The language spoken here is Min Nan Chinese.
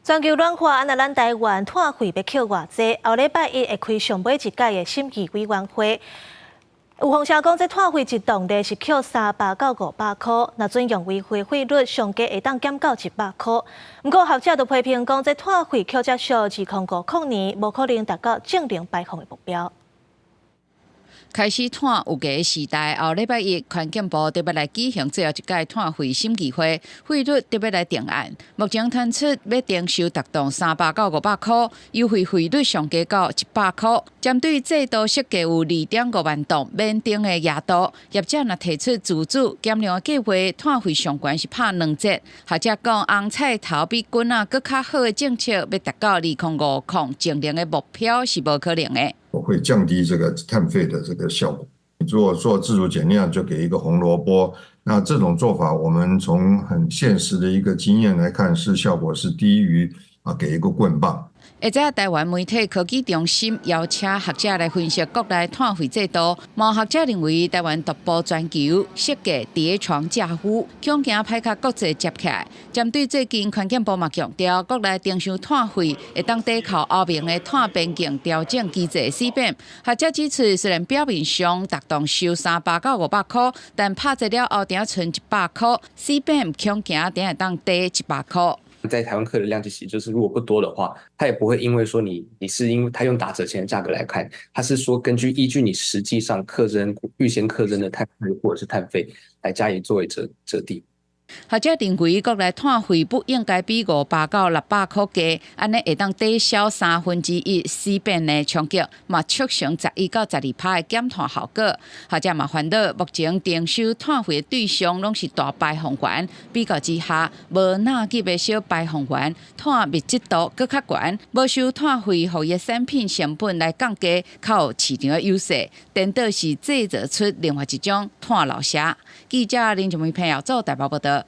全球暖化，按呢咱台灣碳費欲扣偌濟？後禮拜一會開上尾一屆的審議委員會。有風聲講，這碳費一噸咧是扣300到500箍，若準用優惠費率上低會當減到100箍。毋過學者就批評講，這碳費扣遮俗，2050年無可能達到淨零排放的目標。開始碳有價時代，後禮拜一，環境部特別來舉行最後一屆碳費審議會，費率特別來定案。目前傳出欲徵收逐噸300到500箍，優惠費率上低到100箍。針對制度設計有2.5萬噸免徵的額度，業者若提出自主減量的計劃，碳費上懸是拍兩折。學者講，紅菜頭比棍仔閣較好的政策，欲達到2050淨零的目標是無可能的。會降低這個碳費的這個效果。做做自主減量就給一個紅蘿蔔，那這種做法，我們從很現實的一個經驗來看，是效果是低於給一個棍棒。會知台灣媒體科技中心邀請學者來分析國內碳費制度，某學者認為台灣獨步全球設計疊床架屋，恐驚歹共國際接起來。針對最近環境部嘛強調，國內徵收碳費會當抵扣歐盟的碳邊境調整機制 CBAM。學者指出，雖然表面上逐噸收300到500箍，但拍折了後，頂剩100箍，CBAM 恐驚頂會當抵100箍。在台灣課的量其實就是如果不多的話，他也不會因為說你是因為他用打折前的價格來看，他是說根據依據你實際上課徵預先課徵的碳稅或者是碳費來加以作為折折抵。學者認為，國內碳費不應該比500到600箍低，按呢會當抵消1/3 CBAM的衝擊，嘛促成11到12%的減碳效果。學者嘛煩惱，目前徵收碳費的對象攏是大排放源，比較之下，無納入的小排放源，碳密集度閣較懸，無收碳費，予伊的產品成本來降低，較有市場的優勢，顛倒是製造出另外一種碳老師。記者林靜梅朋友做台北報道。